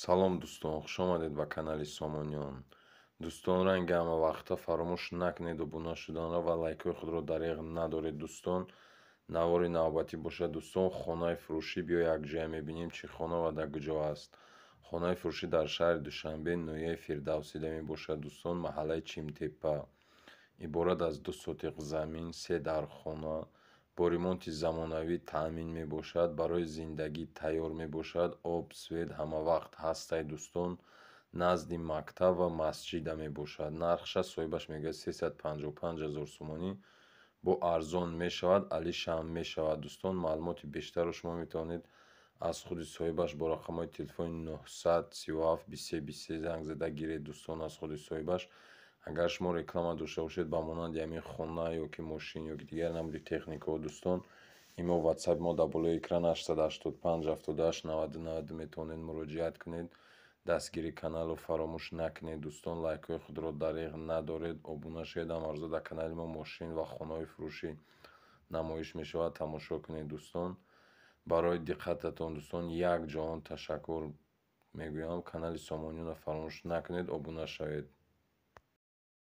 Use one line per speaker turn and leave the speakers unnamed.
Салом, дӯстон, хушомадед ба канали Сомониён. Дӯстон, ранги ҳамавақта фаромӯш накунед обуна шуданро ва лайкҳои худро дареғ надоред, дӯстон. Навори навбатӣ бошад, дӯстон, хонаи фурӯшӣ. Биё, якҷоя мебинем, чӣ хона ва дар куҷо аст. Хонаи фурӯшӣ дар шаҳри Душанбе, ноҳияи Фирдавсида мебошад, дӯстон, маҳаллаи Чимтепа. Иборат аз 2 сотиқ замин, се дархона, бо ремонти замонавӣ таъмин мебошад, барои зиндагӣ тайёр мебошад, об, свет ҳамавақт ҳастай, дӯстон, назди мактаб ва масҷида мебошад. Нархша соҳибаш мегӯяд 355 000 сомонӣ, бо арзон мешавад, алишам мешавад. Дӯстон, маълумоти бештарро шумо метавонед аз худи соҳибаш бо рақамҳои телефони 937 23 23 занг зада гиред, дӯстон, аз худи соҳибаш. Агар шумо реклама дошта бошед ба монанди ҳамин хона ё ки мошин ё ки дигар намуди техникаҳо, дӯстон, имо ватсапи мо дар болои экран 885 78 90 90 метавонед муроҷиат кунед. Дастгири каналро фаромӯш накунед, дӯстон, лайкҳои худро дареғ надоред, обуна шавед. Ҳамарӯза дар канали мо мошин ва хонаҳои фурӯшӣ намоиш мешавад, тамошо кунед, дӯстон. Барои диққататон, дӯстон, як ҷаҳон ташаккур мегӯям. Канали Сомониёнро фаромӯш накунед, обуна шавед.